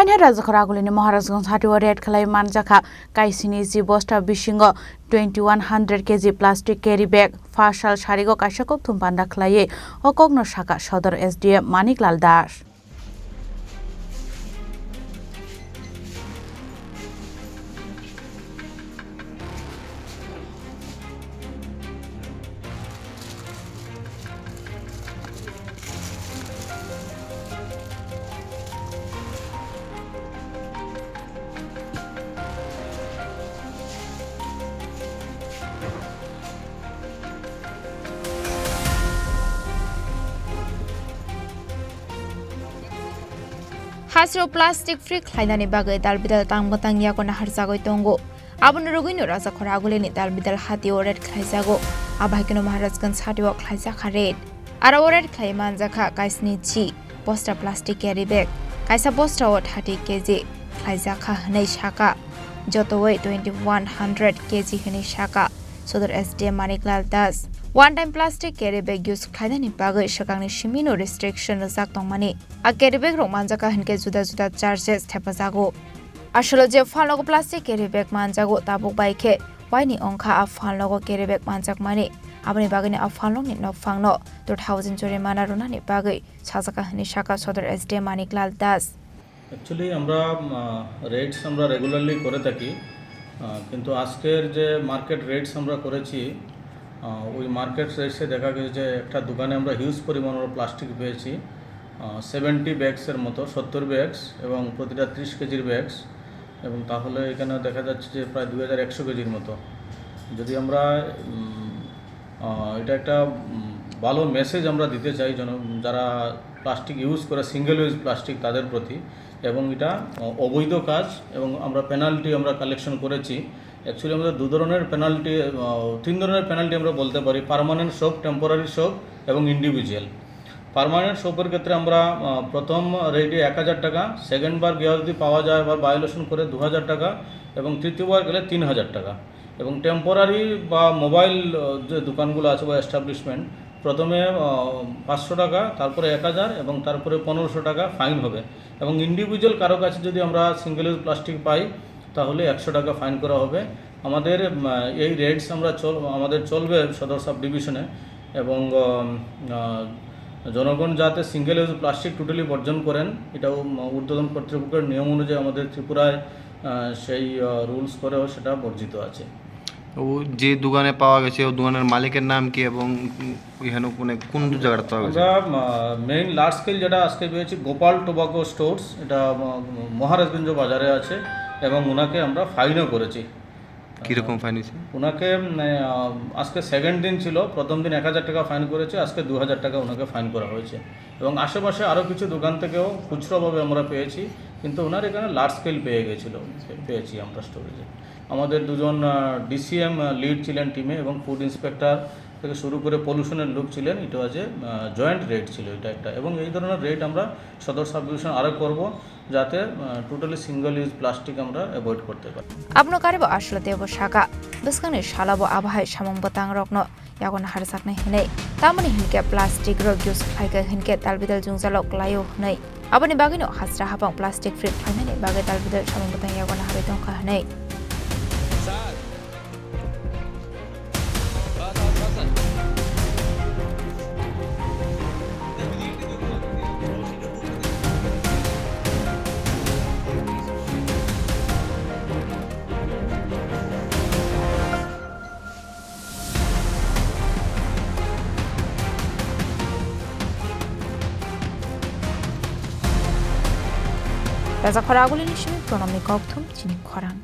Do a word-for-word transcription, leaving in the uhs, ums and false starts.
Haini Rajakhor Agulini Maharajganj hatio raid khlai manjakha kaisini ji bosta bisingo twenty one hundred K G plastic carry bag. Phasal sarigo kaisa kokthum panda khlaiwi o kokno sakha Sodor S D M Manik Lal Das. Hasteo plastic free khlainani bagwi dalbidal tang bwtang yago naharjagwi tongo. Aboni rwgwino Rajakhor Agulini dalbidal hatio raid khlaijago. Abo hai kheno Maharajganj hatio khlaijakha raid. Aro o raid khlai manjakha kaisni ji bosta plastic carry bag. Kaisa bostao thirty K G khlaijakha hwnwi sakha. Jotowi twenty one hundred K G hwnwi sakha Sodor S D M Manik Lal Das. One time plastic carry bag use khlainani bagwi swkangni simino restriction rwjak tongmani. A carry bag rok manjakha hinkhe juda juda charges thepajago. Asolo je phalnogo plastic carry bag manjago, tabuk bai khe waini ongkha a phalnogo carry bag manjakmani. Aboni bagwino a phalnokni nokphangno two thousand jorimana rwnani bagwi sajakha hwnwi sakha Sodor S D M Manik Lal Das. Actually আমরা, আহ, রেটস আমরা রেগুলারলি করে থাকি, আহ, কিন্তু আজকের যে market rates আমরা করেছি, আহ, ওই মার্কেট রেটসে দেখা গেছে যে একটা দোকানে আমরা হিউজ পরিমাণ আমরা প্লাস্টিক পেয়েছি, আহ, সেভেন্টি ব্যাগসের মতো, সত্তর ব্যাগস এবং প্রতিটা ত্রিশ কেজির ব্যাগস, এবং তাহলে এখানে দেখা যাচ্ছে যে প্রায় দুই হাজার একশো কেজির মতো। যদি আমরা, উম, আহ, এটা একটা, উম, ভালো মেসেজ আমরা দিতে চাই জন-, যারা প্লাস্টিক ইউজ করে, সিঙ্গেল ইউজ প্লাস্টিক, তাদের প্রতি, এবং এটা, আহ, অবৈধ কাজ এবং আমরা পেনাল্টি আমরা কালেকশন করেছি। অ্যাকচুয়ালি আমাদের দু ধরনের পেনাল্টি, আহ, তিন ধরনের পেনাল্টি আমরা বলতে পারি, পার্মানেন্ট শপ, টেম্পোরারি শপ এবং ইন্ডিভিজুয়াল। পার্মানেন্ট শপের ক্ষেত্রে আমরা, আহ, প্রথম রেটে এক হাজার টাকা, সেকেন্ড বার গিয়ে যদি পাওয়া যায় বা ভায়োলেশন করে দু হাজার টাকা এবং তৃতীয়বার গেলে তিন হাজার টাকা। এবং টেম্পোরারি বা মোবাইল, আহ, যে দোকানগুলো আছে বা এস্টাবলিশমেন্ট, প্রথমে, আহ, পাঁচশো টাকা, তারপরে এক হাজার এবং তারপরে পনেরোশো টাকা ফাইন হবে। এবং ইন্ডিভিজুয়াল কারো কাছে যদি আমরা সিঙ্গেল ইউজ প্লাস্টিক পাই, তাহলে একশো টাকা ফাইন করা হবে। আমাদের, উম, এই রেটস আমরা চল-, আমাদের চলবে সদর সাব ডিভিশনে এবং, উম, আহ, জনগণ যাতে সিঙ্গেল ইউজ প্লাস্টিক টোটালি বর্জন করেন, এটাও, উম, ঊর্ধ্বতন কর্তৃপক্ষের নিয়ম অনুযায়ী আমাদের ত্রিপুরায়, আহ, সেই, আহ, রুলস করেও সেটা বর্জিত আছে। ও যে দোকানে পাওয়া গেছে, ও দোকানের মালিকের নাম কি এবং এখানে কোন, কোন জায়গাটা পাওয়া গেছে? আমরা, আহ, মেইন লার্জ স্কেল যেটা আজকে পেয়েছি গোপাল টোবাকো স্টোর্স, এটা, আহ, মহারাজগঞ্জ বাজারে আছে এবং ওনাকে আমরা ফাইনও করেছি। কিরকম ফাইন হয়েছে? ওনাকে, উম, আহ, আজকে সেকেন্ড দিন ছিল, প্রথম দিন এক হাজার টাকা ফাইন করেছে, আজকে দু হাজার টাকা ওনাকে ফাইন করা হয়েছে। এবং আশেপাশে আরও কিছু দোকান থেকেও খুচরোভাবে আমরা পেয়েছি, কিন্তু ওনার এখানে লার্জ স্কেল পেয়ে গেছিল, পেয়েছি আমরা স্টোরেজে। আমাদের দুজন, আহ, ডিসিএম, আহ, লিড ছিলেন টিমে এবং ফুড ইন্সপেক্টর থেকে শুরু করে পলিউশনের লোক ছিলেন। এটা হচ্ছে, আহ, জয়েন্ট রেড ছিল এটা একটা। এবং এই ধরনের রেড আমরা সদর সাব ডিভিশন আরও করবো, যাতে, আহ, টোটালি সিঙ্গেল ইউজ প্লাস্টিক আমরা অ্যাভয়েড করতে পারি। Abono karibo aswlwtwi bo sakha, bwskangni salo bo abo hai samung bwtang rokno yago naharjaknai hinwi. Tamoni hinkhe plastic rok use khlaikha hinkhe dalbidal jwngjalo klaio hinwi. Aboni bagwino hasra hapang plastic free khlainani bagwi dalbidal samung bwtang yago naharwi tongkha hinwi. Rajakhor Agulini simi Pranamni kokthum chini khorang.